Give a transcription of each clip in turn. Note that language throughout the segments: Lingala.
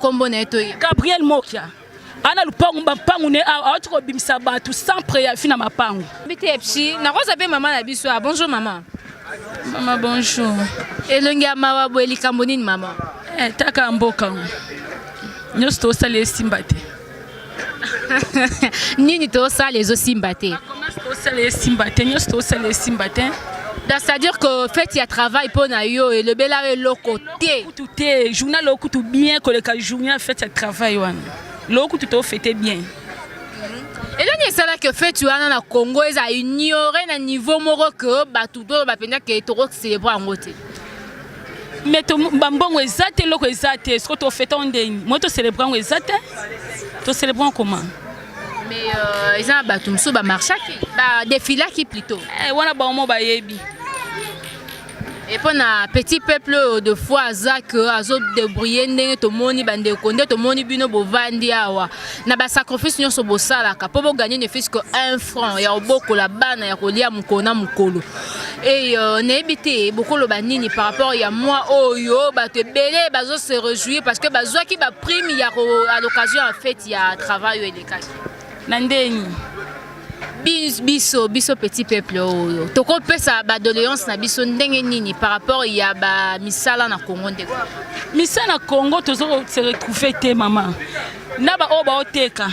nkombo na ye toyeba. Gabriel Mokia ana lupangu bampangu ne awa awati kobimisa bato sans préavis na mapangu. Bitepsi nakoza mpe mama na biso. Ah, bonjour mama. Mama, bonjour. Elongi ya mawa boye, likambo nini, mama? Eh, taka mboka ngo nyonso tosala esimba te. Nini tosala ezosimba te? Commerce tosala esimba te, nyonso tosala esimba te. Donc, c'est-à-dire que fête ya travail mpo na yo elobela yo eloko te? Kutu te, journal oyo kutu bien koleka journée ya fête ya travail wana. Loo kutu tofete bien. Eloni esalaki fête wana na Congo eza ignoré na niveau moko ke bato to bapenza ke tokocélébrer yango te? Mais bambongo eza te, eloko eza te. Siko tofete yango ndeni? Moi tocélébrer yango eza te, tocélébrer yango comment? Mais eza na bato mosusu bamarchaki, badéfilaki plutôt. Eh, wana bango mo bayebi. Et mpo na petit peuple oyo de fois aza ke azodébrouiller, ndenge tomoni bandeko, nde tomoni bino bovandi awa na basacrifice nyonso bosalaka mpo bogagner ne fût-ce que un franc ya kobokola bana, ya kolia mokolo na mokolo, e nayebi te bokoloba nini par rapport ya mwa oyo bato ebele bazose réjouir parce que bazwaki baprime ya à l'occasion ya fête ya travail oyo elekaki. Na ndeni? Biso petit peuple oyo tokopesa badoléance na biso ndenge nini par rapport ya bamisala na Congo, ndeko? Misala na Congo, tozo se retrouver te, mama. Na baoyo baoteka,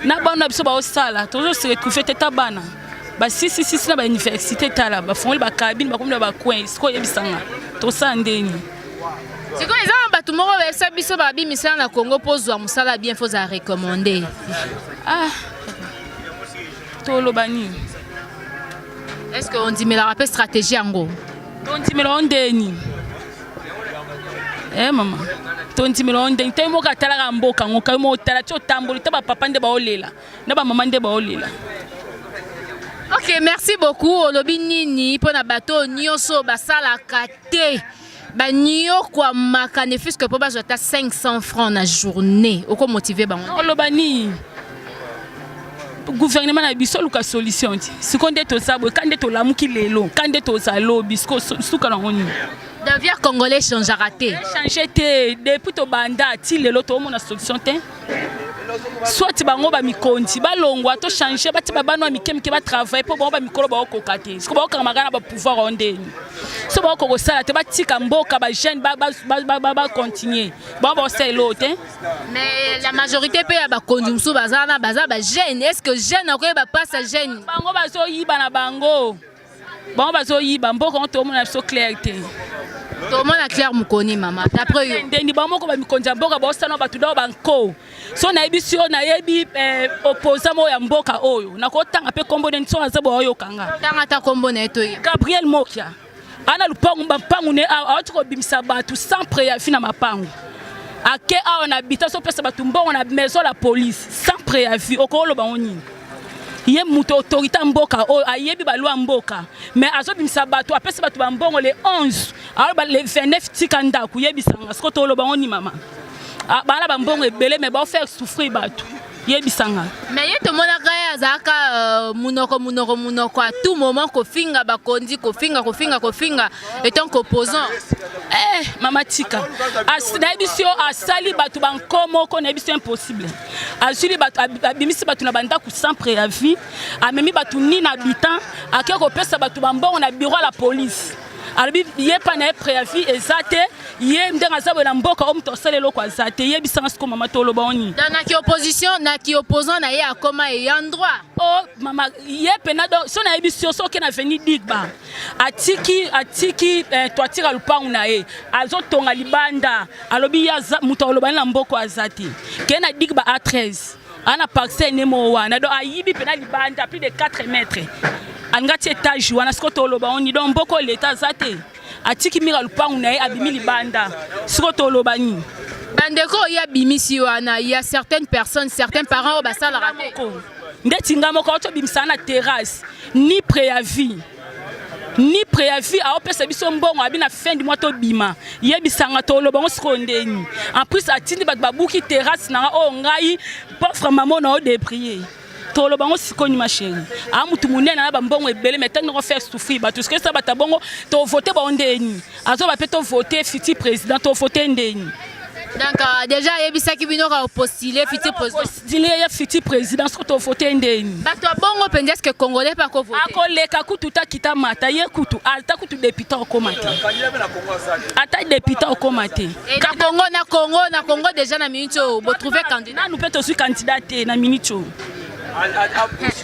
na bana na biso baosala, tozo se retrouver te. Ta bana basisisisi na bauniversité, tala bafongoli bacabine, bakomi na bacoin. Sikoyo oyebisanga, tosala ndeni? Sikoyo eza na bato moko bayebisa biso, babi misala na Congo, mpo ozwa mosala bien, faut ozala recommandé. Ah, toloba nini? Est ce que ondimelaka mpe stratégie yango? Tondimela o ndeni? Eh mama, tondimela o ndeni te? Moko atalaka mboka ngo kai, mo otala ti otamboli te, bapapa nde baolela na bamama nde baolela. Ok, merci beaucoup. Olobi nini mpo na bato oyo nyonso basalaka te, banyokwamaka ne fût-ce que mpo bazwa ata 500 francs na journée? Okomotiver bango? Oloba nini? Gouvernement na biso oluka solution ti sikoyo. Nde toza boye, ka nde tolamuki lelo, ka nde toza lobi. Sikoyo suka nango nini? Davier congolais changeaka te. Change te. Depuis tobanda ti lelo, toomona solution te. Soit bango bamikonzi balongwa, tochange, batia babana ya mike mike batravaille, mpo bango bamikolo baokoka te. Siko baokanga kaka na bapouvoir oyo ndeni? So baokoka kosala te, batika mboka, bajeune bacontinue, bango baosala eloko te. Mais la majorité mpe ya bakonzi mosusu baza na baza bajeune. Est ce que jeune akoyeba mpasi ya jeune? Bango bazoyiba na bango, bango bazoyiba mboka ngo. Tomona biso clair te. Tomona clair mokoni, mama, d'après yo? Ndeni bango moko bamikonzi ya mboka baosala bato dao banko. So nayebi si oyo nayebi opposant moko ya mboka oyo, nakotanga mpe nkombo neni so aza boyokanga. Tanga ata nkombo na ye toyeba. Gabriel Mokia ana lupangu bampangu ne awa, awati kobimisa bato sans préavis na mapangu. Ake awa na bita, azopesa bato mbongo na maison la police sans préavis. Okoloba ngo nini? Ye moto autorité ya mboka oyo ayebi baloi ya mboka, mais azobimisa bato, apesi bato bambongo le 11, aloba le 29 tika ndako. Yebisanga siko, toloba ngo ni mama? Ah, bana bambongo ebele, mais baofaire souffrir bato. Yebisanga. Mais ye tomonaka ye azalaka munoko munoko munoko, à tout moment kofinga bakonzi, kofinga, kofinga, kofinga, étant qu'opposant. Eh, mama, tika. Nayebi si yo asali bato banko moko, nayebi si yo impossible. Azwili bato, abimisi bato na bandako sans préavis, amemi bato ni na habitant, ake kopesa bato bambongo na bureau ya la police. Alobi ye mpa na ye préavis eza te. Ye ndenge aza boye na mboka oyo, moto asala eloko aza te. Yebisanga siko mama, toloba oni? Donc naki opposition, naki opposant na ye, akoma ayant droit. O mama, ye pena do so nayebi si yo soki na veni Digba, atiki toiture ya lupangu na ye, azotonga libanda. Alobi ye moto alobani na mboka aza te. Ke na Digba A13, ana parcelle ne mo wana, donc ayibi mpena libanda plus de 4 mètres, alinga ti étage wana. Siko toloba oni? Donc mboka oyo leta aza te, atiki mira lupangu na ye, abimi libanda. Siko toloba nini? Bandeko oyo abimisi wana, ya certaines personnes, certains parents oyo basalaka te. Ndeti nga moko, auti obimisaka na terrasse, ni préavis, ni préavis, aopesa biso mbongo, abi na fin du mois tobima. Yebisanga, toloba ngo sikoyo ndeni? En plus atindi bato babuki terrasse nanga oyo ngai pauvre mama na odébrouiller. Toloba ngo sikoyo ni, ma chérie? A mutu monene na bambongo ebele, mais ntango faire souffrir bato, soki esa bato bongo, tovote bao ndeni? Azoba mpe tovote futur président, tovote ndeni? Donc déjà ayebisaki bino ka postule futur président. Postule ye futur président, soki tovote ndeni. Bato ya bongo mpenza, est-ce congolais mpe akovote? Akoleka kutu takita mata ye kutu, ata kutu député okóma te, ata député okóma te. Na Congo déjà, na minute oyo botrouve candidat? Nanu mpe tozwi candidat te na minute oyo.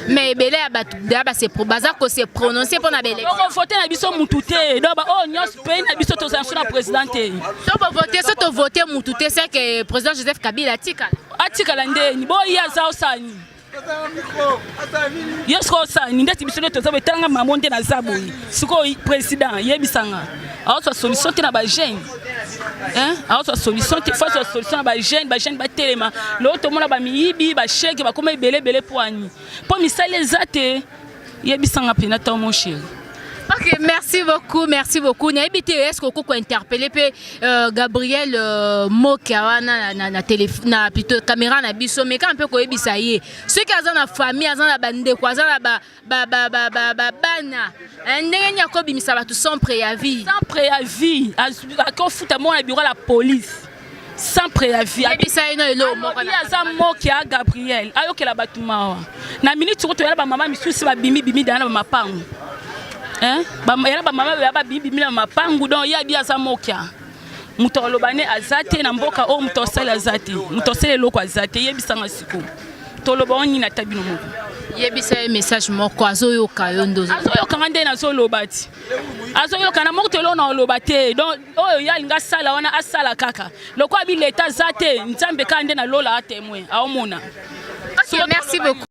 Mais ebele ya bato deya baza kose prononcer mpo na baélection. Okovote na biso mutu te. Donc oyo nyonso, pays na biso tozala so na président te. So bovote, so tovote mutu te, c'est que président Joseph Kabila atikala. Atikala ndeni? Boye aza osala nini? Ye sikoyo osala nini? Ndeti biso nde toza boye, talanga mamo nde naza boye. Sikoyo président, yebisanga, aozwa solution te na bajeune, aozwa solution te. Faut azwa solution na bajeune, bajeune batelema. Lelo tomona bamiyibi, bashege bakoma ebele ebele. Po ani? Mpo misala eza te. Yebisanga mpena to, mon chéri. Ok, merci beaucoup, merci beaucoup. Nayebi te, est-ce que okoki interpeller mpe Gabriel Mokia wana na téléphone, na plutôt caméra na biso, mais quand mpe koyebisa ye, soki aza na famille, aza na bandeko, aza na bana, ndenge nini akobimisa bato sans préavis? Sans préavis, akofuta moko na bureau la police sans préavis. Yebisa ye no eloko moko. Aza Mokia Gabriel, ayokela bato mawa. Na minute soko toyala, bamama misusu babimi bimi dana na bamapangu, yana bamama ya babimi bimi na mapangu. Donc ye abi aza Mokia, moto aloba ne aza te na mboka oyo, moto asali aza te, moto asali eloko aza te. Yebisanga sikoyo, toloba o nini? Ata bino moko. Yebisa ye message moko, azoyoka yo ndo. Azoyokanga nde nazoloba ti azoyoka na moko telo na oloba te. Donc oyo ye alingi asala wana, asala kaka lokola bi leta aza te. Nzambe kaka nde nalola atémoin, aomona. Ok, merci beaucoup.